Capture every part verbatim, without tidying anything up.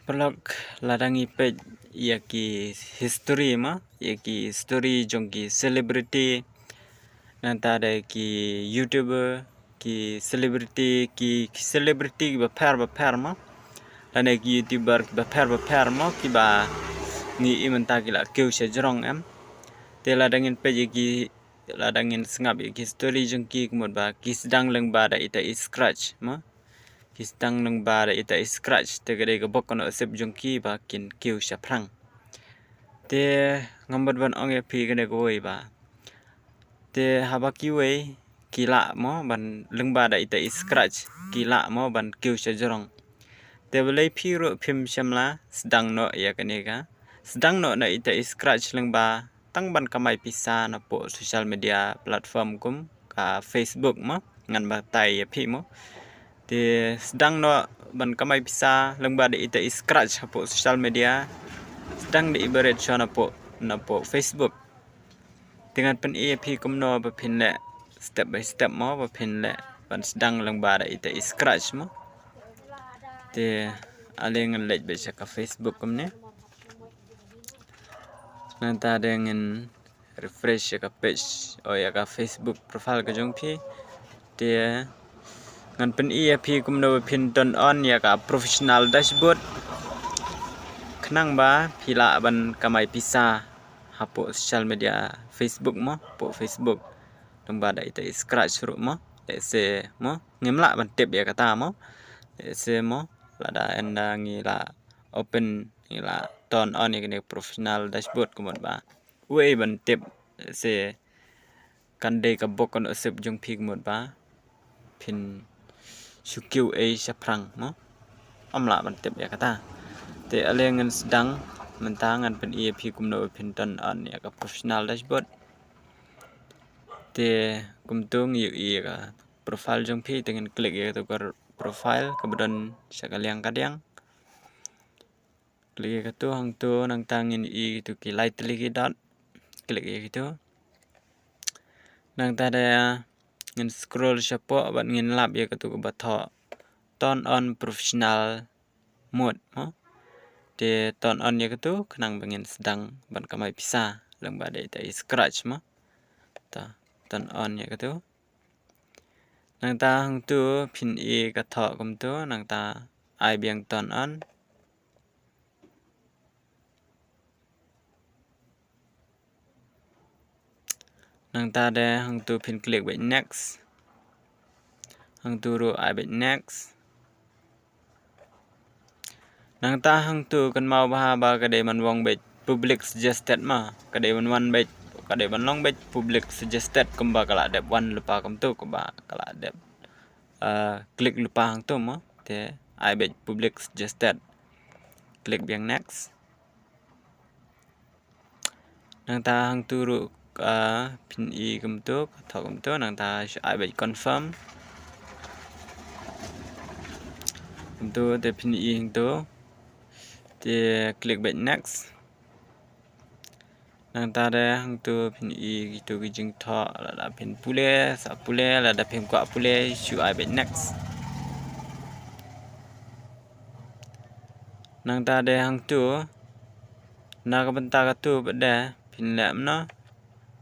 Paralok, lada ngi peit ïa ki history mo, ïa ki history jong ki celebrity, nangta de ki YouTuber, ki celebrity, ki, ki celebrity kiba pher ba pher mo, lane ki YouTuber kiba pher ba pher mo, kiba ngi i mynta ki la kiew sha jrong em. Te lada ngin peit ïa ki, lada ngin sngap ïa ki history jong ki, ka mut ba ki sdang lyngba da ita i scratch mo. Ki sdang lyngba da ita i scratch, te ka dei ka bok kano sep jong ki ba kin kiew shaphrang. Te ngam bad ban ong ïa phi kane kawei ba, te haba kiwei ki lah mo ban lyngba da ita i scratch, ki lah mo ban kiew sha jrong. Te balei phi ruh phim shym la sdang noh ïa kane ka, sdang noh na ita i scratch lyngba tang ban kamai pisa napoh social media platform kum ka Facebook mo, ngan batai ïa phi mo. Te sdang noh ban kamai pisa lyngba da ita i scratch hapoh social media, sdang da i barit shuwa napoh, napoh Facebook. Te ngan pyni ïa phi kumno ba phin leh step by step mo, ba phin leh ban sdang lyngba da ita i scratch mo. Te ale ngan leit beit sha ka Facebook kumne. Nangta de ngin refresh ïa ka page, o ïa ka Facebook profile ka jong phi. Te ngan pyni ïa phi kumno ba phin turn on ïa ka professional dashboard. Khnang ba phi lah ban kamai pisa hapoh social media Facebook mo, hapoh Facebook. Lyngba da ita i scratch ruh mo. Let's say mo, ngim lah ban tip ïa kata mo. Let's say mo, lada ynda ngi la open, ngi la turn on ïa kane professional dashboard, ka mut ba uei ban tip, let's say, kan dei ka bok kano sep jong phi, ka mut ba phin shu kiew ei shaphrang mo. Ym lah ban tip ïa kata. Te ale ngan sdang mynta, ngan pyni ïa phi kumno ba phin turn on ïa ka professional dashboard. Te kumto ngi ïohi ïa ka profile jong phi, te ngin click ïa kato ka profile kaba don sha ka liang kadiang. Click ïa kato, hangto nangta ngin ïohi ïa kato ki lai tylli ki dot. Click ïa kato. Nangta de ngin scroll shapoh bad ngin lap ïa kato kaba thoh turn on professional mode mo. Te turn on ïa kato khnang ba ngin sdang ban kamai pisa lyngba da ita i scratch mo. Ta turn on ïa kato. Nangta hangto phin i ka thoh kumto, nangta ai biang turn on. Nangta de hangto phin click beit next. Hangto ruh ai beit next. Nangta hangto kynmaw bha ba ka dei ban wan beit public suggested ma. Ka dei ban wan beit, ka dei ban long beit public suggested kumba ka la dep wan lypa kumto, kumba ka la dep, ah, click lypa hangto ma. Te ai beit public suggested. Click biang next. Nangta hangto ruh, ah, phin i kumto, ka thoh kumto, nangta shu ai beit confirm. Kumto te phin i hangto. Te click beit next. Nangta de hangto phin i kito ki jingthoh, lada phin pule, sa pule, lada phim kwah pule, shu ai beit next. Nangta de hangto, na ka bynta kato pat de, phin leh kumno,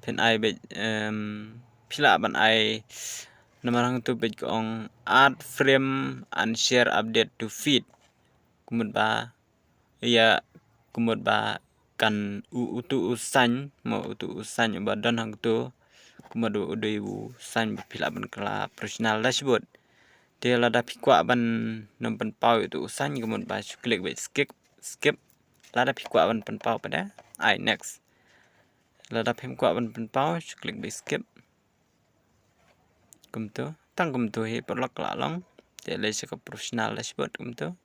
phin ai beit, em, phi lah ban ai, namar hangto beit ka ong add frame and share update to feed. Kumut ba, ïa, kumut ba kan u, uto u sign, mo uto u sign uba don hangto, kumut ba u dei u sign ba phi lah ban kylla professional dashboard. Te lada phi kwah ban nym pynpaw ïa uto u sign, kumut ba shu click beit skip, skip. Lada phi kwah ban pynpaw pat de, ai next. Lada phim kwah ban pynpaw, shu click beit skip. Kumto, tang kumto hi paralok ka la long. Te leit sha ka professional dashboard kumto.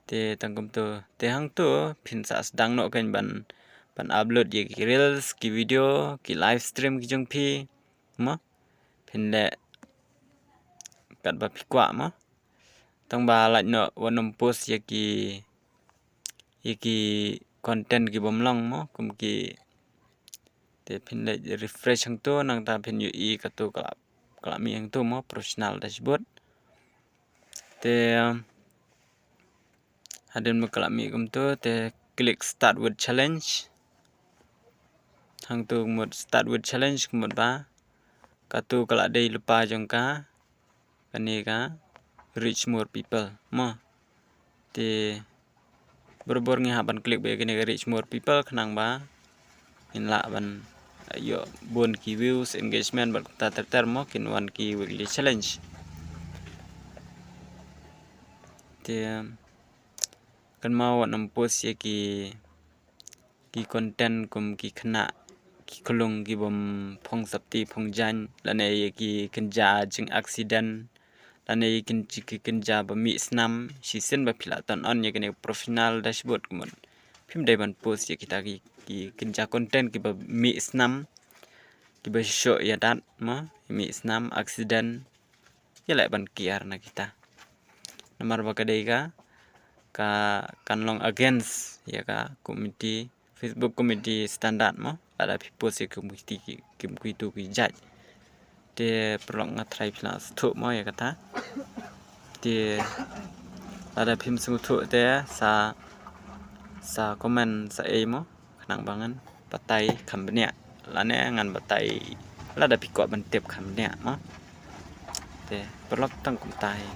Te tang kumto, te hangto phin sa sdang noh kein ban, ban upload ïa ki reels, ki video, ki live stream ki jong phi. Mo? Phin leh katba phi kwah mo. Tang ba lait noh wat nym post ïa ki, ïa ki content ki bym long mo, kum ki, te phin leit refresh hangto, nangta phin ïohi kato ka la, ka la mih hangto mo, professional dashboard. Te, um, Hadien ba ka la mih kumto te click start with challenge. Hangto ka mut start with challenge ka mut ba kato ka la dei lypa jong ka, kane ka reach more people mo. Te barabor ngi hap ban click ba ïa kane ka reach more people khnang ba ngin lah ban ïoh bun ki views, engagement bad kumta ter ter mo, kin wan ki weekly challenge. Te kynmaw wat nym post ïa ki ki content kum ki khynnah ki khyllung ki bym phong sopti phong jaiñ, lane ïa ki kynja jing accident, lane ïa ki kynja ba mih snam. Shisien ba phi la turn on ïa kane professional dashboard ka mut phim dei ban post ïa kita ki, ki kynja content kiba mih snam, kiba shoh ïa dat mo, mih snam, accident. Ïa leh ban kiar na kita. Namar ba ka dei ka, ka kan long against ïa ka community, Facebook community standard mo. Lada phi post ïa ki, ki, ki, ki jait. Te paralok nga tharai phi la sngewthuh mo ïa kata. Te lada phim sngewthuh te sa, sa comment sa ei mo. Khnang ba ngan batai kham bniah, lane ngan batai lada phi kwah ban tip kham bniah mo. Te paralok tang kumta hi.